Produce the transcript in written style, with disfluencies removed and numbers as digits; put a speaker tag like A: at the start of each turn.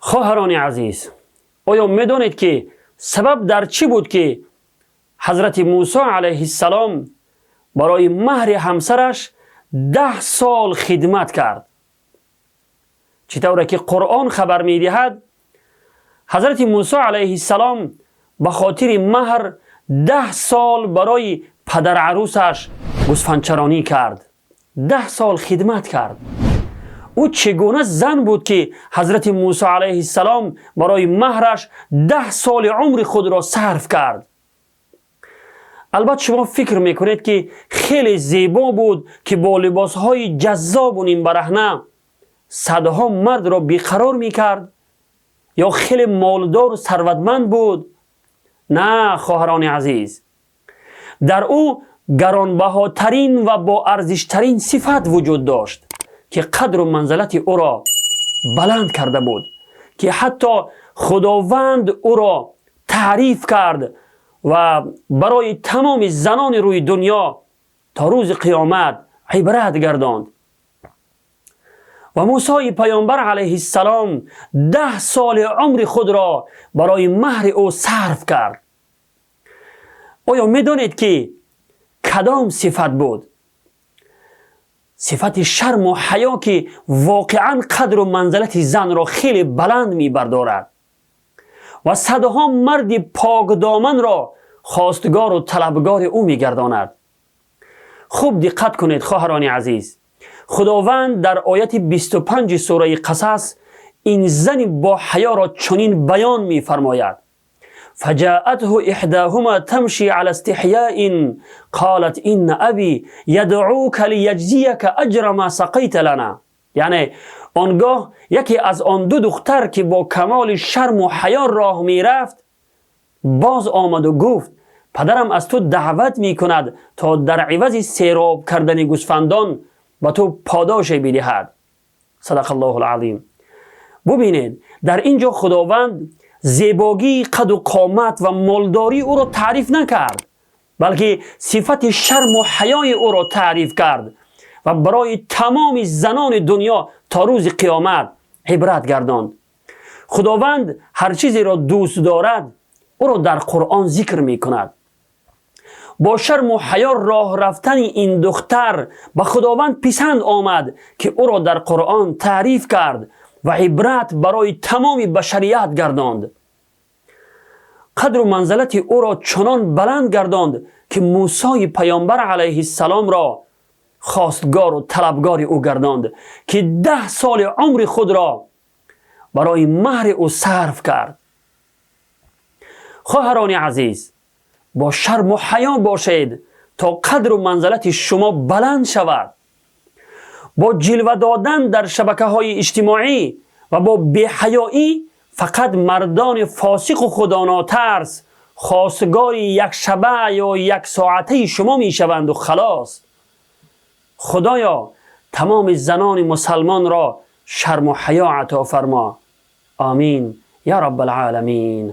A: Хоҳарони азиз, оё медонед, ки сабаб дар чӣ буд, ки ҳазрати Мусо алайҳиссалом барои маҳри ҳамсараш 10 сол хидмат кард? Чӣ тавре ки Қуръон хабар медиҳад, ҳазрати Мусо алайҳиссалом ба хотири маҳр 10 сол барои падарарӯсаш гӯсфандчаронӣ кард, 10 сол хидмат кард. Ӯ чӣ гуна зан буд, ки ҳазрати Мусо алайҳиссалом барои маҳраш 10 соли умри худро сарф кард? Албатта, шумо фикр мекунед, ки хеле зебо буд, ки бо либосҳои ҷаззобу нимбараҳна садҳо мардро беқарор мекард, ё хеле молдору сарватманд буд. На, хоҳарони азиз, дар ӯ гаронбаҳотарин ва боарзиштарин сифат вуҷуд дошт, ки қадру манзалати ӯро баланд карда буд, ки ҳатто Худованд ӯро таъриф кард ва барои тамоми занони рӯи дунё то рӯзи қиёмат ибрат гардонд. Ва Мусои паёмбар алайҳиссалом 10 соли умри худро барои маҳри ӯ сарф кард. Оё медонед, ки кадом сифат буд? Сифати шарму ҳаё, ки воқеан қадру манзалати занро хеле баланд мебардорад ва садҳо марди покдоманро хостгору талабгори ӯ мегардонад. Хуб диққат кунед, хоҳарони азиз. Худованд дар ояти 25 сураи Қасас ин зани боҳаёро чунин баён мефармояд: فجاءته إحداهما تمشي على استحياء قالت إن أبي يدعوك ليجزيك أجر ما سقيت لنا. Яъне он гоҳ яке аз он ду духтар, ки бо камоли шарму ҳаё роҳ мерафт, боз омаду гуфт: «Падарам аз ту даъват мекунад, то дар ивази сероб кардани гӯсфандон ба ту подоше бидиҳад». صدق الله العظيم. Бубинед, дар ин ҷо Худованд зебогии қаду қомат ва молдории ӯро таъриф накард, балки сифати шарму ҳаёи ӯро таъриф кард ва барои тамоми занони дунё то рӯзи қиёмат ибрат гардонд. Худованд ҳар чизеро дӯст дорад, ӯро дар Қуръон зикр мекунад. Бо шарму ҳаё роҳ рафтани ин духтар ба Худованд писанд омад, ки ӯро дар Қуръон таъриф кард ва ибрат барои тамоми башарият гардонд. Қадру манзалати ӯро чунон баланд гардонд, ки Мусои паёмбар алайҳиссаломро хостгору талабгори ӯ гардонд, ки 10 соли умри худро барои маҳри ӯ сарф кард. Хоҳарони азиз, бо шарму ҳаё бошед, то қадру манзалати шумо баланд шавад. Бо ҷилва додан дар шабакаҳои иҷтимоӣ ва бо беҳаёӣ фақат мардони фосиқу худонотарс хостгори якшаба ё яксоатаи шумо мешаванду халос. Худоё, тамоми занони мусалмонро шарму ҳаё ато фармо. Омин я раббалъоламин.